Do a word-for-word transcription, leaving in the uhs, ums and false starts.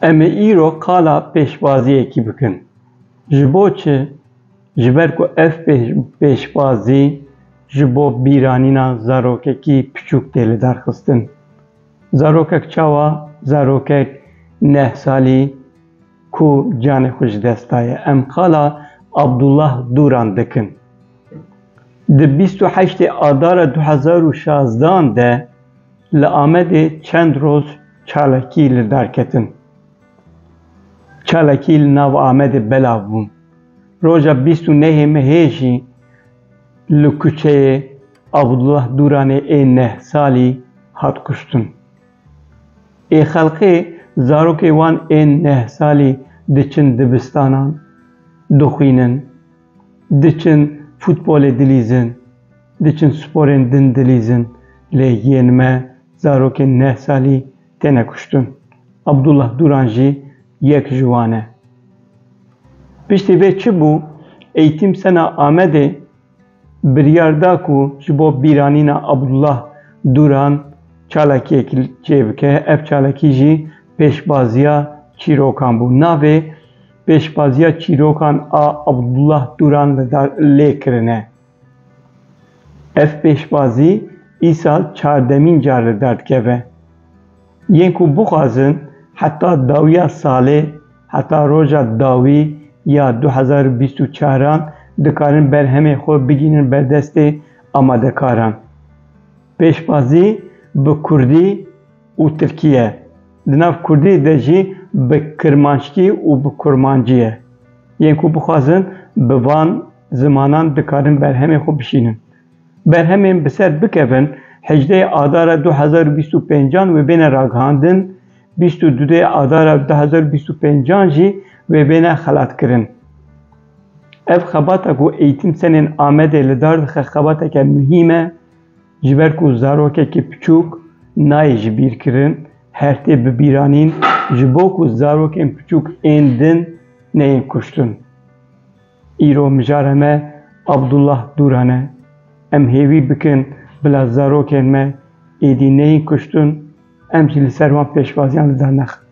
Em ê îro qala pêşbaziyekî bikin. Ji bo çi? Ji ber ku ev pêş-, pêşbazî ji bo bîranîna zarokekî piçûk tê lidarxistin. Zarokek çawa? Zarokek neh salî ku canê xwe ji dest daye. Em qala Abdullah Duran dikin. Di bîst û heştê Adara du hezar û şazdehan de li Amedê çend roj çalakî li dar ketin. Çalakî li nav Amedê belav bûn. Roja bîst û nehê mehê jî li kuçeyê Abdullah Duranê ê neh salî hat kuştin. Ê xelqê zarokê wan ên neh salî diçin dibistanan, dixwînin, diçin futbolê dilîzin, diçin sporên din dilîzin, lê yên me zarokên neh salî têne kuştin. Abdullah Duran jî yek ji wan e. Piştî vê çi bû? Eğitim Sena Amedê biryar da ku ji bo bîranîna Abdullah Duran çalakiyek çêbike. Ev çalakî jî pêşbaziya çîrokan bû. Navê pêşbaziya çîrokan a Abdullah Duran li dar lê kirine. Ev pêşbazî îsal çardemîn car li dar dikeve. Yên ku bixwazin heta dawiya salê, heta roja dawî ya du hezar û bîst û çaran dikarin berhemê xwe bigînin ber destê amadekaran. Pêşbazî bi kurdî û tirkî ye. Di nav kurdî de jî bi kirmanckî û bi kurmancî ye. Yên ku bixwazin bi van zimanan dikarin berhemê xwe bişînin. Berhemên bi ser bikevin, hejdehê Adara du hezar û bîst û pêncan wê bêne ragihandin, bîst û dudê Adara du hezar û bîst û pêncan jî wê bêne xelatkirin. Ev xebata ku Eğitim Senên Amedê li dar dixe xebateke muhîm e, ji ber ku zarokekî piçûk nayê ji bîr kirin, her tê bibîranîn, ji bo ku zarokên piçûk ên din neyên kuştin. Îro mijara me Abdullah Duran e. Em hêvî bikin bila zarokên me êdî neyên kuştin, em jî li ser wan pêşbaziyan li dar nexin.